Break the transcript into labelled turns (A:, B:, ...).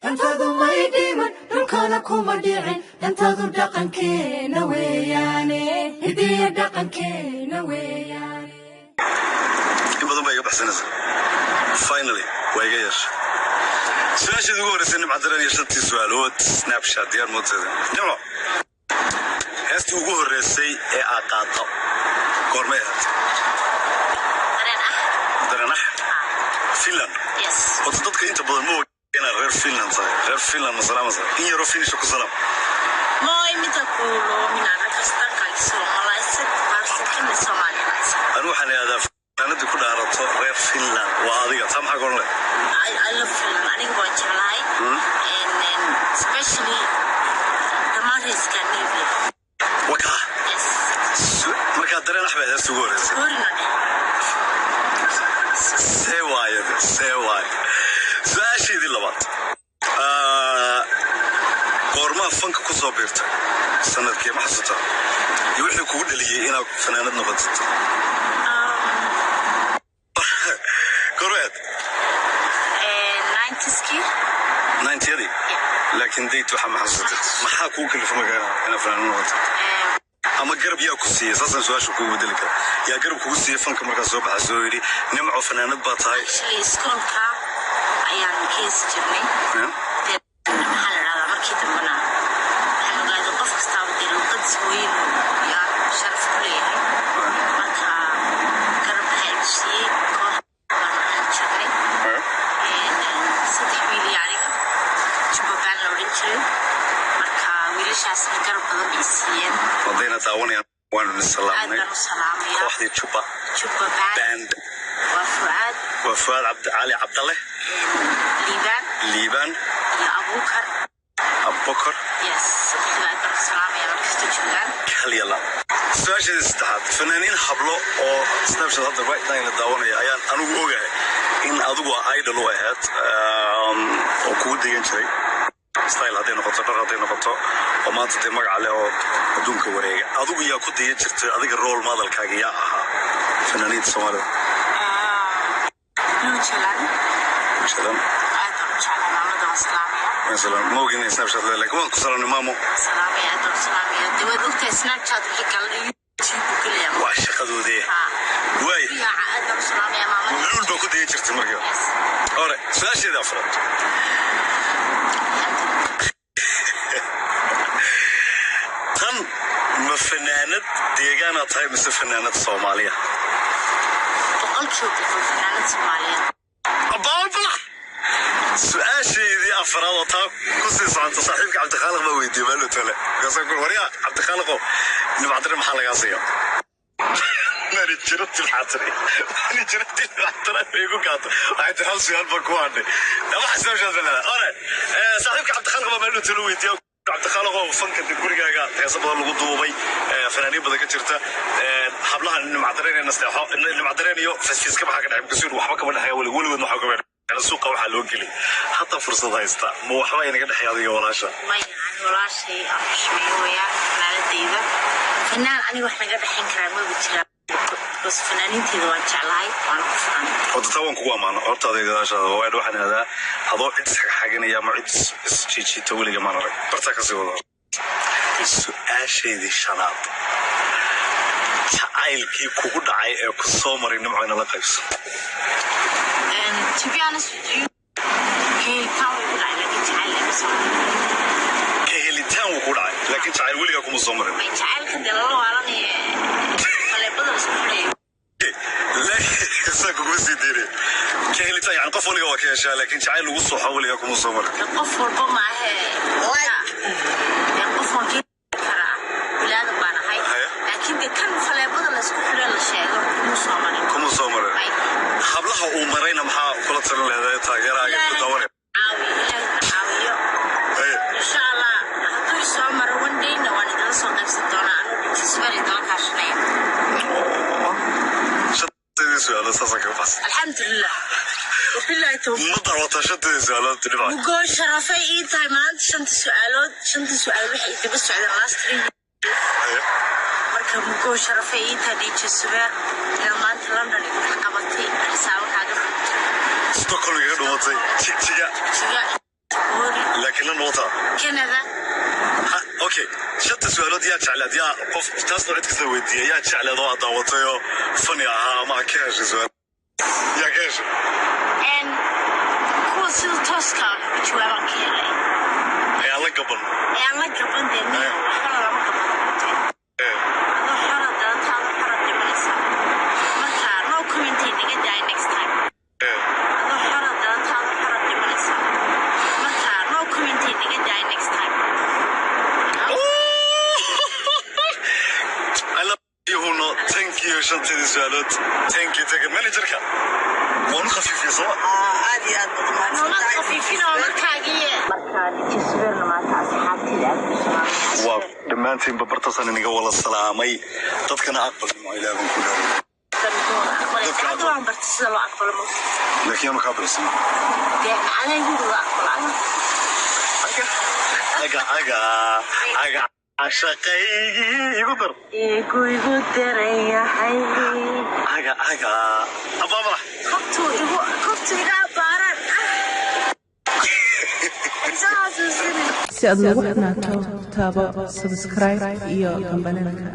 A: Dhantadu may dhiman, dhulkana kuma dhicin. Dhantadu dhaqankeena weeyaane, hidiya dhaqankeena weeyaane.
B: In badan baa iga baxsanaysa. Finally waa iga yeesha su-aasheeda ugu horreysay. Nimca Dareen iyo shantii su-aalood Snapchat, diyaar mooteeda? Nimco, heestii ugu horreysay ee aad qaaddo goormay ahayd?
C: Dareen ah.
B: Dareen ah, Finland.
C: Yes.
B: Horta dadka inta badan ma og inaad reer Finland tahay. Reer Finland ma salaamaysa? In yaroo Finnisha ku salaam.
C: Moi, mitä kuuluu? Minä rakastan kaikki suomalaiset, varsinkin ne somalialaiset.
B: Anu waxaan idhahdaa fanaanadii ku dhaarato reer Finland waa adiga. Taa maxaa ka odhan leh?
C: I love Finland. Aniga waan jeclahay. And especially dhammaan reer Scandinavia.
B: Wakaa.
C: Yes.
B: Markaa dareen ax baad heesta ugu horreysay.
C: Goorina dheh.
B: See waaye, see waaye. Su-aasheedii labaad. Ah, goormaa fanka ku soo biirtay? Sanadkii ma xasuutaa iyo wixii kugu dhaliyey inaad fanaanad noqotid? Goormeed?
C: 90skii.
B: 90yadii, laakiin date waxaa ma xasuusatid? Maxaa kugu kalifa markaa inaad fanaanad noqotid, ama garab yaa ku siiyey? Saasaan su-aasha kugu bedeli kara. Yaa garab kugu siiyey fanka markaa soo baxa, soo yidhi "Nimco fanaanad baa tahay"?
C: Actually, iskoolka ayaan ka heesi jirnay.
B: Yeah?
C: Then maxaa la dhahdaa, markii dambena waxaan ogaaday qof kastaaba dee luqadiisa weyn yaa sharaf ku leeyahay. Marka garab waxaa igu siiyey koox baan ahaan jirnay. Saddex wiil iyo aniga, Jubbaland la odhan jiray. Marka wiilashaasna garab badan bay siiyeen.
B: Haddayna daawanayaan, waanu
C: Aad
B: salaamnay.
C: baan u salaamayaa.
B: Kooxdii Jubba
C: Jubba Band.
B: Band.
C: Waa Fucaad.
B: Waa Fuaad Cabdicali Cabdalle.
C: Liibaan.
B: Liibaan.
C: Iyo Abuukar.
B: Abubakar.
C: Yes, saddexda aad baan u salaamaya markasta joogaan.
B: Kalyala. Su-aasheeda saddexaad. Fanaaniin hablo oo Snapchat hadda right now la daawanaya ayaan anigu ogahay in adigu aa idol u ahayd, oo kugu dayan jiray style hadday noqoto, dhar hadday noqoto, oo maanta dee magaca leh oo adduunka wareega. Adigu yaa ku dayan jirtay? Adiga role modelkaaga yaa ahaa fanaaniinta Soomaalida?
C: Luul Jalan.
B: Jalan.
C: Aad baan u jeclaa maamada, waan salaamaya.
B: Masalan ma ogin inay Snapchat leedahay, laakiin waan ku salaamnay, maamo.
C: Salaamaya, aad baan u salaamaya. Dee waad ogtahay Snapchat wixii kalena YouTube buu gelayaa.
B: Waa shaqadoodee. Waay.
C: Yaaca, aad baan u salaamaya maamada.
B: Luul baa ku dayan jirtay marka.
C: Yes.
B: Hore su-aasheeda afraad.
C: Alxamdulillah.
B: Tan ma fanaanad deegaanaad tahay mise fanaanad Soomaaliya?
C: 100% fanaanad Soomaaliyeed.
B: Abaabala. Su-aasheedii afraad oo taa kusii socota, saaxiibka Cabdikhaaliq baa weydiiyey maalo tole. Markaasaan ku waryaa, "Cabdikhaaliqow, Nimcadare maxaa lagaa siiya?" Manijiro tilxatiri, manijiro tilxatira bay igu gaato. Waxay tiri, "Hal su-aal baan ku hadhay." Waxa su-aashaas baa leedahay. Ore saaxiibka Cabdikhaaliq baa maalo tole weydiiyey, "Cabdikhaaliqow, fanka de gurigaaga heesa badan lagu duubay, fanaaniin badan ka jirta, hablaha Nimcadareen ee Nasteexo, Nimcadareen iyo Fisfiska maxaa ka dhexay?" Masuul waxba kama dhexeeya weligoodna, waxba kama dhexeeya. Suuqa waxaa loo gelay hadda fursad haysta, ma waxba inaga dhexeeya adiga walaasha?
C: Maya, ani walaashay aan xushmeeyo weeyaan, fanaanadayda. Fanaan aniga wax naga dhexayn karaa maba jiraan, bas fanaaniinteeda waan jeclahay, waana ku faanay.
B: Horta taa waan kugu ammaano. Horta adiga gadaashaada waa waxaan ihahdaa adoo cid isxagxaganaya ama cid isjiijiita weliga maan arag. Bartaa kasii wada. Su-aashaydii shanaad. Jacaylkii kugu dhacay ee ku soo maray, Nimco, inala qaybso.
C: And to be honest with you, helitaan way ku dhacay, laakiin jacayl lama soo marin.
B: Ka helitaan wuu ku dhacay, laakiin jacayl weligaa kuma soo marin.
C: May, jacaylka dee lala waalanaya faleebada la isku xidhayo.
B: Saa kuguma sii deynaya. Ka helitaan yani qof weliga waa ka heshaa, laakiin jacayl lagu sooxo weligaa kuma soo marin.
C: Dee qof walba maahe. Dee qof waan ka heli karaa, bilaadan baan ahay.
B: Haye.
C: Laakiin dee kan faleebada la isku xidhayo la sheego kuma soo marin.
B: Kuma soo marin.
C: May.
B: Hablaha uu marayna maxaa kula talin leedahay taageeraaga ku daawanaya?
C: Caawiyo, Ilaahay na caawiyo.
B: Haye.
C: Insha Allah, hadduu isoo maro one dayna waan idinla soo qaybsan doonaa anuu dhisbaan idinla kaashanaya.
B: Shanteedii su-aalood saasaan kaga baxsan.
C: Alxamdulilah, wabilaahi tawfiiq.
B: Ma daawataa shanteedii su-aalood, Dhibca?
C: Mugoo sharafay ii tahay maanta shanta su-aalood. Shanta su-aalood waxay daba socdeen last 3 years.
B: Haye.
C: Marka mugoo sharafay ii tahay, DJ Subeer, inaad maanta London igu dhex qabatay xisaabo kaaga furtay.
B: Stockholm igaga dhumatay, Jigjiga.
C: Jiga, Boori.
B: Laakiin la noqotaa.
C: Canada.
B: Ha, okay, shanta su-aalood yaa jeclaad? Yaa qof taasna cid kasta weydiiya, yaa jeclaad oo aad daawatay oo funny ahaa ama aad ka heshay? Su-aal yaa ka heshay?
C: Kuwa sida tooska ah u jawaabaan ka helay.
B: Ee aan la gaban.
C: Ee aan la gaban dee, niyo waxbana lama gabado. Adoo xora dalato, adoo xora dhimanaysa. Marka no comment naga daay next time. Adoo xora dalato, adoo xora dhimanaysa. Marka no comment naga daay next time.
B: I love you, Huno. Thank you, shantadii su-aalood. Thank you, thank you. Managerka waan u khafiifiyey, sooma?
D: Aad iyo aad baad umahadsan
C: Noolad
D: tahay.
C: khafiifin oo markaagii. Marka dijisbeerna maanta asxaabteyda aad ku salaamay.
B: Waa dhammaantiinba bartaasaan inaga wada salaamay. Dadkana aqbalnimo Ilaah baan ku dhaaway.
C: Hadda waan bartay sida loo aqbalo mo.
B: Laakiin yaanu kaa barsan.
C: Dee anigu loo aqbalo.
B: Aga aga aga shaqaygii igu dar.
C: Igu igu daran yahay.
B: Aga aga abaa madax.
C: Kobtuu igu, kobtuu iga abaaraan. Isoo xasuusinin.
E: Si aad noogu xidhnaato, taabo subscribe iyo gambaleelka.